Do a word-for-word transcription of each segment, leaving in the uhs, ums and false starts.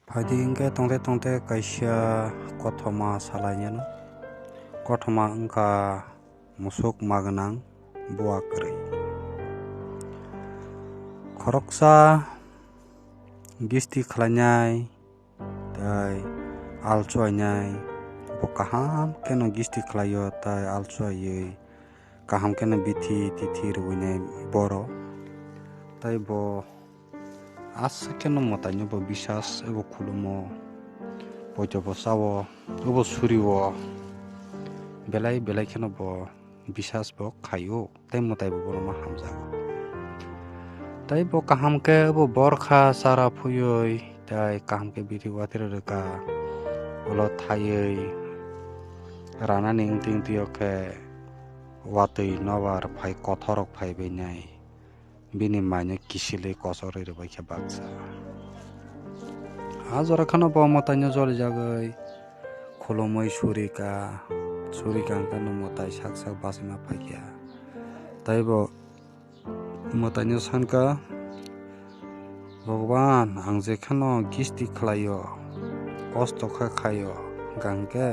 Phaidi hwnkhe tongte tongte kaisa kothoma salainani. Kothoma wngkha musuk magwnang, buwa kwrwi. Khoroksa gisti khlainai tei alchuainai, bo kaham kheno gisti khlaio tei alchuaiwi kaham kheno bithi tithi rwinai borok. Tei bo aswk kheno mwtaino bo bisas, abo khulumo, poito bo chao, abo surio, belai belai kheno bo bisas bo khaio, tei mwtai bo bono ma hamjago. Tei bo kaham khe abo borkha chara phuyui, tei kaham khe bithi watwi rwkha, ulo thaiwi ranani wngtwi wngtwi o khe watwi nobar phai kothorok phaibainai. Bini maino kisilwi kochorwi rwbaikha baksa. A jora kheno bo mwtaino jolijagwi khulumwi surika, surika hwnkhe no mwtai sak sak bachima phaikha. Tei bo mwtaino sankha, "Bhagwan, ang je kheno gisti khlaio, kosto khe khaio, hwnkha hwnkhe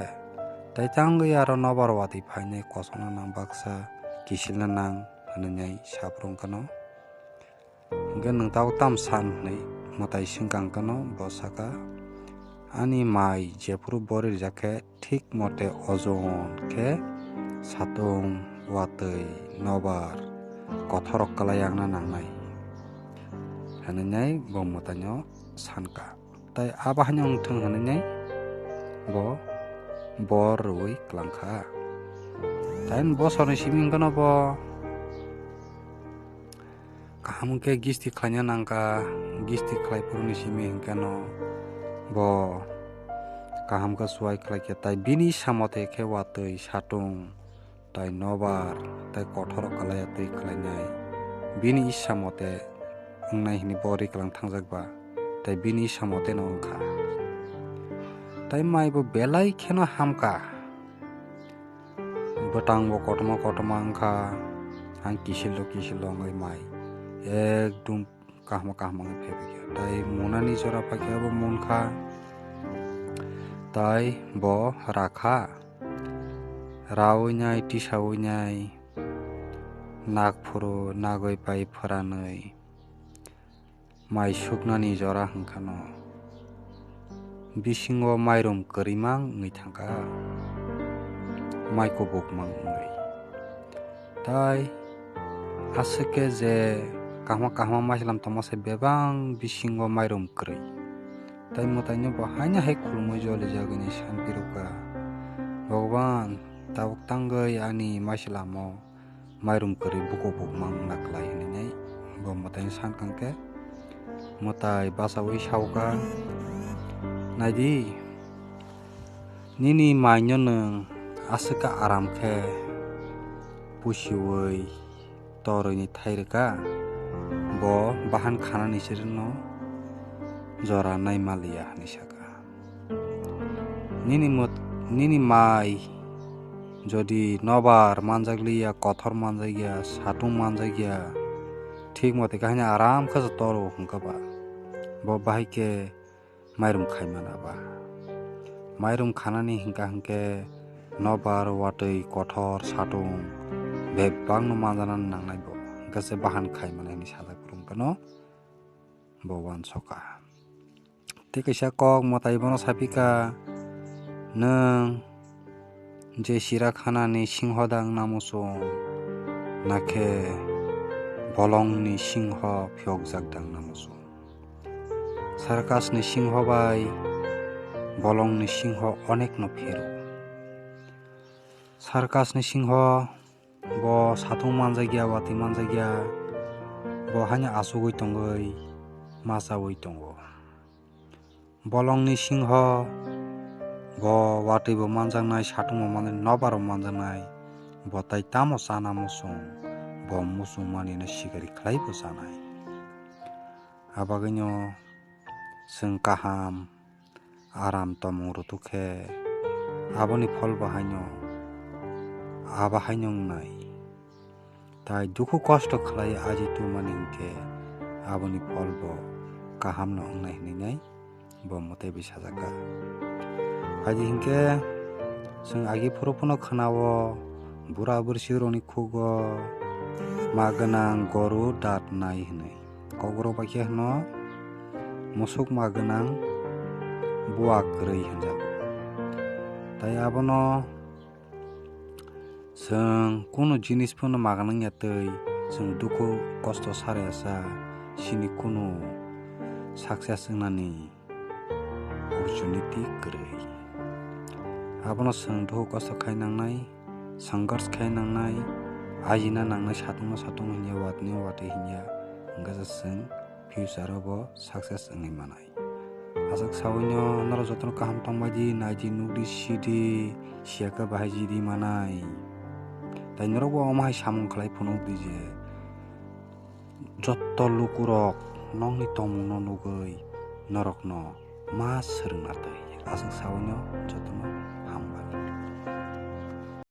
tei tangwi aro nobar watwi phainai kosokna nang baksa, kisilna nang," hwnwi saprwng kheno. Hwnkhe nwng tabuk tamo san hwnwi mwtai swngkang kano bo saka, "Ani mai jephuru bori rijak khe thik mote ojon khe satung, watwi, nobar, kothorok kwlai yakna nangnai," hwnwi bo mwtaino sankha. Tai abo haino wngthung hwnwi bo bor rwui klangkha. Tai bosorni simi hwnkhe no bo kaham khe gisti khlaina nangkha, gisti khlai phuruni simi hwnkhe no bo kaham khe chuai khlaikha, tai bini samate khe watwi satung, tai nobar, tai kothorok kwlaiya twi khlainai. Bini issa mote wngnai hwnwi bo riklang thangjak ba, tai bini issa mote no wngkha. Tai mai bo belai kheno hamkha. Bwtang bo kotorma kotorma wngkha, ang kisil do kisil do wngwi mai ekdum kahma kahma wngwi phaibaikha. Tai munani jora phaikhe bo munkha, tai bo rakha. Rawi nai, tisawi nai, nak phuru, nagwi pai phuranwi, mai suknani jora hwnkha no, bisingo mairum kwrwi mang wngwi thangkha, mai kubuk mang wngwi. Tai aswk khe je kahma kahma maisalam tongma se bebak bisingo mairum kwrwi. Tai mwtaino bo haino hai khulumui jolijagwi ni san phirukha, "Bhagwan, tabuk tangwi ani maisalamo mairum kwrwi buko bukma wngna klai," hwnwi bo mwtaino sankha khe mwtai bachaui saukha, "Naidi, nini maino nwng aswk khe aram khe pusiui torwi ni thai rwkha, bo bahan khanani sirino jora nai maliya," hwnwi sakha. Nini mot-, nini mai jodi nobar manjakliya, kothor manjakya, satung manjakya, thik mote khe haino aram khe se toro hwnkha ba, bo bahai khe mairum khaimana ba. Mairum khanani hwnkha hwnkhe nobar, watwi, kothor, satung bebakno manjanani nangnai bo. Hwnkhe se bahan khaimani hinwi sajak phuru hwnkhe no bo uansukha. Tei kaisa kok mwtai bono saphikha, "Nwng je chirakhanani singho da wngna muchung, nakhe bolongni singho phiyokjak da wngna muchung?" Circusni singho bai bolongni singho onekno phero. Circusni singho bo satung manjakya, watwi manjakya, bo haino achugwi tongwi machaui tongo. Bolongni singho bo watwi bo manjaknai, satung bo manjaknai, nobar bo manjaknai, bo tai tamo chana muchung, bo muchung manino sikari khlai bo chanai. Abagwino chwng kaham, aram tomung rwtwk khe, aboni phol bo haino, abo haino wngnai. Tai dukhu kosto khlai aji tubumani hwnkhe, aboni phol bo kahamno wngnai hwnwi nai bo mwtai bai sajak kha. Haidi hinkhe chwng agi phuru phano khwnao bura bwrwsirokni khugo ma gwnang goru dat nai hwnwi. Kokrok bai khe hwno musuk ma gwnang buwa kwrwi hwnjago. Tai abono chwng kunu jinis phano ma gwnang ya twi chwng dukhu kosto sarayasa chini kunu success wngnani opportunity kwrwi. Abono chwng dukhu kosto khai nangnai, sangharsh khai nangnai, ajina nangnai, satungno satung hinya, watni watwi hinya, hwnkhe chwng future o bo success wngwi manai. Aswk sawi no norok jotono kaham tongbai di, nai di, nuk di, si di, siya khe bahai ji di manai. Tai norok bo omo hai samung khlai phunuk di je, jotto lukurok nokni tongmungno nugwi norokno ma swrwngna twi. Aswk sawi no jotono